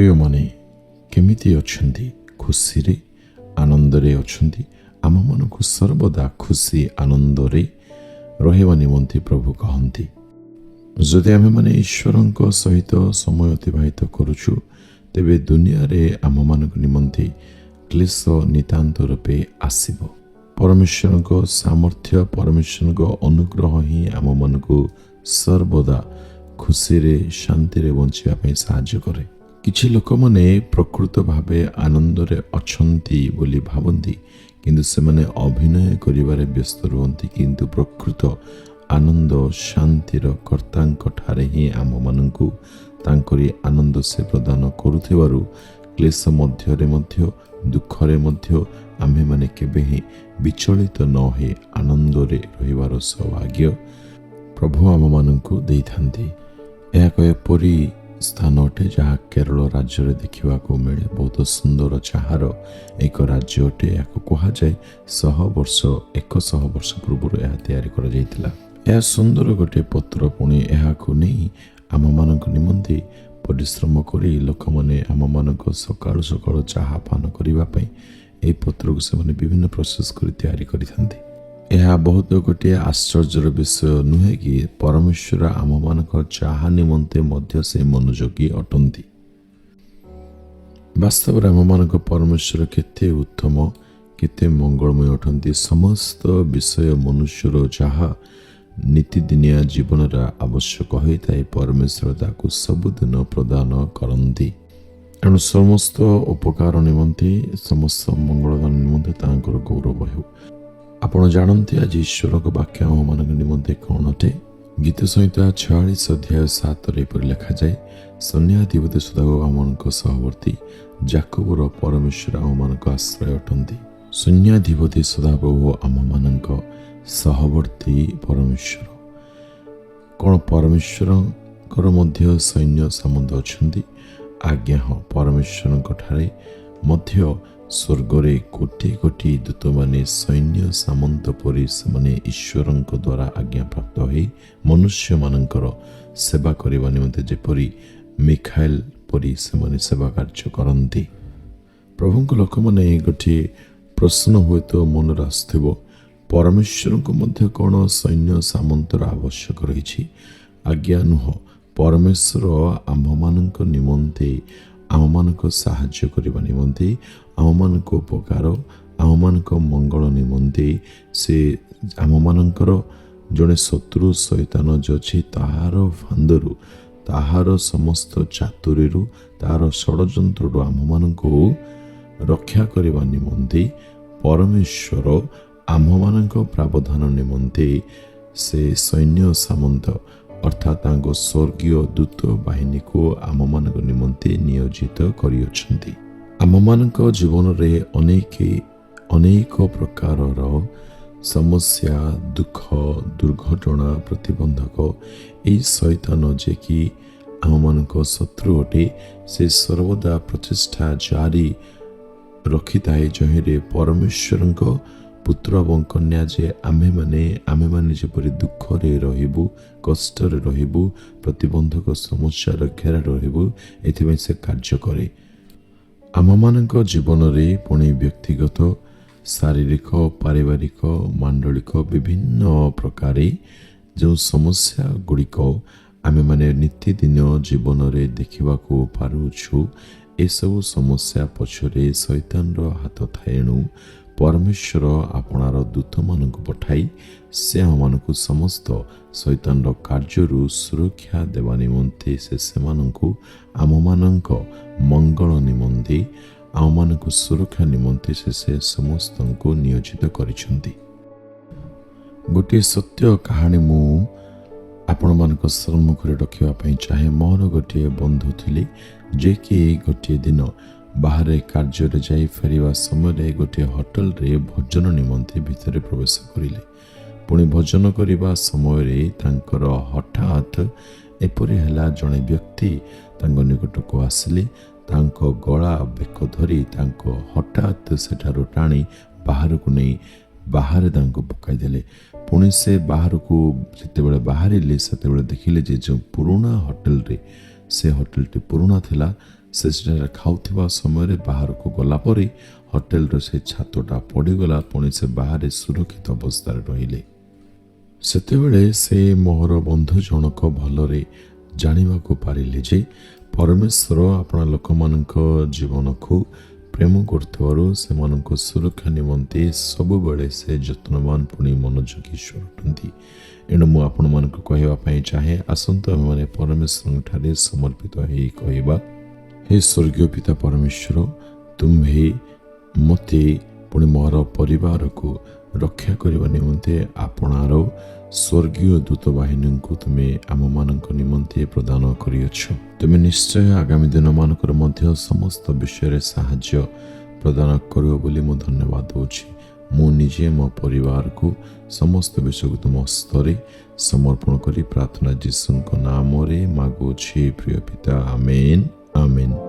ପ୍ରିୟମାନେ, କେମିତି ଅଛନ୍ତି? ଖୁସିରେ ଆନନ୍ଦରେ ଅଛନ୍ତି? ଆମମାନଙ୍କୁ ସର୍ବଦା ଖୁସି ଆନନ୍ଦରେ ରହିବା ନିମନ୍ତେ ପ୍ରଭୁ କହନ୍ତି। ଯଦି ଆମେମାନେ ଈଶ୍ୱରଙ୍କ ସହିତ ସମୟ ଅତିବାହିତ କରୁଛୁ, ତେବେ ଦୁନିଆରେ ଆମମାନଙ୍କ ନିମନ୍ତେ କ୍ଲେଶ ନିତାନ୍ତ ରୂପେ ଆସିବ। ପରମେଶ୍ୱରଙ୍କ ସାମର୍ଥ୍ୟ, ପରମେଶ୍ୱରଙ୍କ ଅନୁଗ୍ରହ ହିଁ ଆମମାନଙ୍କୁ ସର୍ବଦା ଖୁସିରେ ଶାନ୍ତିରେ ବଞ୍ଚିବା ପାଇଁ ସାହାଯ୍ୟ କରେ। କିଛି ଲୋକମାନେ ପ୍ରକୃତ ଭାବେ ଆନନ୍ଦରେ ଅଛନ୍ତି ବୋଲି ଭାବନ୍ତି, କିନ୍ତୁ ସେମାନେ ଅଭିନୟ କରିବାରେ ବ୍ୟସ୍ତ ରୁହନ୍ତି। କିନ୍ତୁ ପ୍ରକୃତ ଆନନ୍ଦ ଶାନ୍ତିର କର୍ତ୍ତାଙ୍କ ଠାରେ ହିଁ ଆମମାନଙ୍କୁ ତାଙ୍କରି ଆନନ୍ଦ ସେ ପ୍ରଦାନ କରୁଥିବାରୁ କ୍ଲେଶ ମଧ୍ୟରେ ମଧ୍ୟ, ଦୁଃଖରେ ମଧ୍ୟ ଆମ୍ଭେମାନେ କେବେ ହିଁ ବିଚଳିତ ନ ହୋଇ ଆନନ୍ଦରେ ରହିବାର ସୌଭାଗ୍ୟ ପ୍ରଭୁ ଆମମାନଙ୍କୁ ଦେଇଥାନ୍ତି। ଏହା ଏକ ଏପରି ସ୍ଥାନ ଅଟେ, ଯାହା କେରଳ ରାଜ୍ୟରେ ଦେଖିବାକୁ ମିଳେ। ବହୁତ ସୁନ୍ଦର ଚାହାର ଏକ ରାଜ୍ୟ ଅଟେ। ଏହାକୁ କୁହାଯାଏ 100 ବର୍ଷ, 100 ବର୍ଷ ପୂର୍ବରୁ ଏହା ତିଆରି କରାଯାଇଥିଲା। ଏହା ସୁନ୍ଦର ଗୋଟିଏ ପତ୍ର। ପୁଣି ଏହାକୁ ନେଇ ଆମମାନଙ୍କ ନିମନ୍ତେ ପରିଶ୍ରମ କରି ଲୋକମାନେ ଆମମାନଙ୍କ ସକାଳୁ ସକାଳୁ ଚାହା ପାନ କରିବା ପାଇଁ ଏହି ପତ୍ରକୁ ସେମାନେ ବିଭିନ୍ନ ପ୍ରୋସେସ୍ କରି ତିଆରି କରିଥାନ୍ତି। ଏହା ବହୁତ ଗୋଟିଏ ଆଶ୍ଚର୍ଯ୍ୟର ବିଷୟ ନୁହେଁ କି ପରମେଶ୍ୱର ଆମମାନଙ୍କ ଚାହା ନିମନ୍ତେ ମଧ୍ୟ ସେ ମନୋଯୋଗୀ ଅଟନ୍ତି। ବାସ୍ତବରେ ଆମମାନଙ୍କ ପରମେଶ୍ୱର କେତେ ଉତ୍ତମ, କେତେ ମଙ୍ଗଳମୟ ଅଟନ୍ତି। ସମସ୍ତ ବିଷୟ ମନୁଷ୍ୟର ଯାହା ନିତିଦିନିଆ ଜୀବନର ଆବଶ୍ୟକ ହୋଇଥାଏ, ପରମେଶ୍ୱର ତାକୁ ସବୁଦିନ ପ୍ରଦାନ କରନ୍ତି। ଏଣୁ ସମସ୍ତ ଉପକାର ନିମନ୍ତେ, ସମସ୍ତ ମଙ୍ଗଳଦାନ ନିମନ୍ତେ ତାଙ୍କର ଗୌରବ ହେଉ। ଆପଣ ଜାଣନ୍ତି ଆଜି ଈଶ୍ୱରଙ୍କ ବାକ୍ୟ ଆମମାନଙ୍କ ନିମନ୍ତେ କ'ଣ ଅଟେ? ଗୀତ ସଂହିତା 46 ଅଧ୍ୟାୟ 7ରେ ଏପରି ଲେଖାଯାଏ, ସୈନ୍ୟାଧିପତି ସଦାପ୍ରଭୁ ଆମମାନଙ୍କ ସହବର୍ତ୍ତୀ, ଜାକବର ପରମେଶ୍ୱର ଆମମାନଙ୍କ ଆଶ୍ରୟ ଅଟନ୍ତି। ସୈନ୍ୟାଧିପତି ସଦାପ୍ରଭୁ ଆମମାନଙ୍କ ସହବର୍ତ୍ତୀ ପରମେଶ୍ୱର। କ'ଣ ପରମେଶ୍ୱରଙ୍କର ମଧ୍ୟ ସୈନ୍ୟ ସାମନ୍ତ ଅଛନ୍ତି? ଆଜ୍ଞା ହଁ, ପରମେଶ୍ୱରଙ୍କ ଠାରେ ମଧ୍ୟ ସ୍ୱର୍ଗରେ କୋଟି କୋଟି ଦୂତମାନେ ସୈନ୍ୟ ସାମନ୍ତ ପରି ସେମାନେ ଈଶ୍ୱରଙ୍କ ଦ୍ୱାରା ଆଜ୍ଞା ପ୍ରାପ୍ତ ହୋଇ ମନୁଷ୍ୟମାନଙ୍କର ସେବା କରିବା ନିମନ୍ତେ ଯେପରି ମିଖାଏଲ ପରି ସେମାନେ ସେବା କାର୍ଯ୍ୟ କରନ୍ତି। ପ୍ରଭୁଙ୍କ ଲୋକମାନେ, ଗୋଟିଏ ପ୍ରଶ୍ନ ହୁଏତ ମନରେ ଆସୁଥିବ, ପରମେଶ୍ୱରଙ୍କୁ ମଧ୍ୟ କ'ଣ ସୈନ୍ୟ ସାମନ୍ତର ଆବଶ୍ୟକ ରହିଛି? ଆଜ୍ଞା ନୁହଁ। ପରମେଶ୍ୱର ଆମ୍ଭମାନଙ୍କ ନିମନ୍ତେ, ଆମମାନଙ୍କ ସାହାଯ୍ୟ କରିବା ନିମନ୍ତେ, ଆମମାନଙ୍କ ଉପକାର, ଆମମାନଙ୍କ ମଙ୍ଗଳ ନିମନ୍ତେ ସେ ଆମମାନଙ୍କର ଜଣେ ଶତ୍ରୁ ଶୈତାନ ଅଛି, ତାହାର ଫାନ୍ଦରୁ, ତାହାର ସମସ୍ତ ଚାତୁରୀରୁ, ତାହାର ଷଡ଼ଯନ୍ତ୍ରରୁ ଆମ୍ଭମାନଙ୍କୁ ରକ୍ଷା କରିବା ନିମନ୍ତେ ପରମେଶ୍ୱର ଆମ୍ଭମାନଙ୍କ ପ୍ରାବଧାନ ନିମନ୍ତେ ସେ ସୈନ୍ୟ ସାମନ୍ତ, ଅର୍ଥାତ୍ ତାଙ୍କ ସ୍ୱର୍ଗୀୟ ଦୂତ ବାହିନୀକୁ ଆମମାନଙ୍କ ନିମନ୍ତେ ନିୟୋଜିତ କରିଅଛନ୍ତି। ଆମମାନଙ୍କ ଜୀବନରେ ଅନେକ ଅନେକ ପ୍ରକାରର ସମସ୍ୟା, ଦୁଃଖ, ଦୁର୍ଘଟଣା, ପ୍ରତିବନ୍ଧକ, ଏହି ଶୈତାନ ଯେ କି ଆମମାନଙ୍କ ଶତ୍ରୁ ଅଟେ, ସେ ସର୍ବଦା ପ୍ରଚେଷ୍ଟା ଜାରି ରଖିଥାଏ, ଯହିଁରେ ପରମେଶ୍ୱରଙ୍କ ପୁତ୍ର ଏବଂ କନ୍ୟା ଯେ ଆମ୍ଭେମାନେ, ଆମ୍ଭେମାନେ ଯେପରି ଦୁଃଖରେ ରହିବୁ, କଷ୍ଟରେ ରହିବୁ, ପ୍ରତିବନ୍ଧକ ସମସ୍ୟାର ଘେରା ରହିବୁ, ଏଥିପାଇଁ ସେ କାର୍ଯ୍ୟ କରେ। ଆମମାନଙ୍କ ଜୀବନରେ ପୁଣି ବ୍ୟକ୍ତିଗତ, ଶାରୀରିକ, ପାରିବାରିକ, ମାଣ୍ଡଳିକ ବିଭିନ୍ନ ପ୍ରକାରେ ଯେଉଁ ସମସ୍ୟା ଗୁଡ଼ିକ ଆମେମାନେ ନିତିଦିନ ଜୀବନରେ ଦେଖିବାକୁ ପାରୁଛୁ, ଏସବୁ ସମସ୍ୟା ପଛରେ ଶୈତାନର ହାତ ଥାଏ। ଏଣୁ ପରମେଶ୍ୱର ଆପଣାର ଦୂତମାନଙ୍କୁ ପଠାଇ ସେ ଆମମାନଙ୍କୁ ସମସ୍ତ ଶୈତାନର କାର୍ଯ୍ୟରୁ ସୁରକ୍ଷା ଦେବା ନିମନ୍ତେ ସେ ସେମାନଙ୍କୁ ଆମମାନଙ୍କ ମଙ୍ଗଳ ନିମନ୍ତେ, ଆମମାନଙ୍କୁ ସୁରକ୍ଷା ନିମନ୍ତେ ସେ ସେ ସମସ୍ତଙ୍କୁ ନିୟୋଜିତ କରିଛନ୍ତି। ଗୋଟିଏ ସତ୍ୟ କାହାଣୀ ମୁଁ ଆପଣମାନଙ୍କ ସମ୍ମୁଖରେ ରଖିବା ପାଇଁ ଚାହେଁ। ମୋର ଗୋଟିଏ ବନ୍ଧୁ ଥିଲେ, ଯିଏକି ଗୋଟିଏ ଦିନ ବାହାରେ କାର୍ଯ୍ୟରେ ଯାଇ ଫେରିବା ସମୟରେ ଗୋଟିଏ ହୋଟେଲରେ ଭୋଜନ ନିମନ୍ତେ ଭିତରେ ପ୍ରବେଶ କରିଲେ। ପୁଣି ଭୋଜନ କରିବା ସମୟରେ ତାଙ୍କର ହଠାତ୍ ଏପରି ହେଲା, ଜଣେ ବ୍ୟକ୍ତି ତାଙ୍କ ନିକଟକୁ ଆସିଲେ, ତାଙ୍କ ଗଳା ବେକ ଧରି ତାଙ୍କ ହଠାତ୍ ସେଠାରୁ ଟାଣି ବାହାରକୁ ନେଇ ବାହାରେ ତାଙ୍କୁ ପକାଇଦେଲେ। ପୁଣି ସେ ବାହାରକୁ ଯେତେବେଳେ ବାହାରିଲେ, ସେତେବେଳେ ଦେଖିଲେ ଯେ ଯେଉଁ ପୁରୁଣା ହୋଟେଲରେ, ସେ ହୋଟେଲଟି ପୁରୁଣା ଥିଲା, ସେ ସେଠାରେ ଖାଉଥିବା ସମୟରେ ବାହାରକୁ ଗଲା ପରେ ହୋଟେଲର ସେ ଛାତଟା ପଡ଼ିଗଲା। ପୁଣି ସେ ବାହାରେ ସୁରକ୍ଷିତ ଅବସ୍ଥାରେ ରହିଲେ। ସେତେବେଳେ ସେ ମୋହର ବନ୍ଧୁ ଜଣକ ଭଲରେ ଜାଣିବାକୁ ପାରିଲେ ଯେ ପରମେଶ୍ୱର ଆପଣା ଲୋକମାନଙ୍କ ଜୀବନକୁ ପ୍ରେମ କରୁଥିବାରୁ ସେମାନଙ୍କ ସୁରକ୍ଷା ନିମନ୍ତେ ସବୁବେଳେ ସେ ଯତ୍ନବାନ ପୁଣି ମନୋଯୋଗୀ ଈଶ୍ୱର ଅଟନ୍ତି। ଏଣୁ ମୁଁ ଆପଣମାନଙ୍କୁ କହିବା ପାଇଁ ଚାହେଁ, ଆସନ୍ତୁ ଆମେମାନେ ପରମେଶ୍ୱରଙ୍କ ଠାରେ ସମର୍ପିତ ହେଇ କହିବା, ହେ ସ୍ୱର୍ଗୀୟ ପିତା ପରମେଶ୍ୱର, ତୁମ୍ଭେ ମୋତେ ପୁଣି ମୋର ପରିବାରକୁ ରକ୍ଷା କରିବା ନିମନ୍ତେ ଆପଣାର ସ୍ୱର୍ଗୀୟ ଦୂତ ବାହିନୀଙ୍କୁ ତୁମେ ଆମମାନଙ୍କ ନିମନ୍ତେ ପ୍ରଦାନ କରିଅଛ। ତୁମେ ନିଶ୍ଚୟ ଆଗାମୀ ଦିନମାନଙ୍କରେ ମଧ୍ୟ ସମସ୍ତ ବିଷୟରେ ସାହାଯ୍ୟ ପ୍ରଦାନ କରିବ ବୋଲି ମୁଁ ଧନ୍ୟବାଦ ଦେଉଛି। ମୁଁ ନିଜେ ମୋ ପରିବାରକୁ ସମସ୍ତ ବିଷୟକୁ ତୁମ ହସ୍ତରେ ସମର୍ପଣ କରି ପ୍ରାର୍ଥନା ଯୀଶୁଙ୍କ ନାମରେ ମାଗୁଅଛି ପ୍ରିୟ ପିତା, ଆମେନ୍, ଆମେନ୍।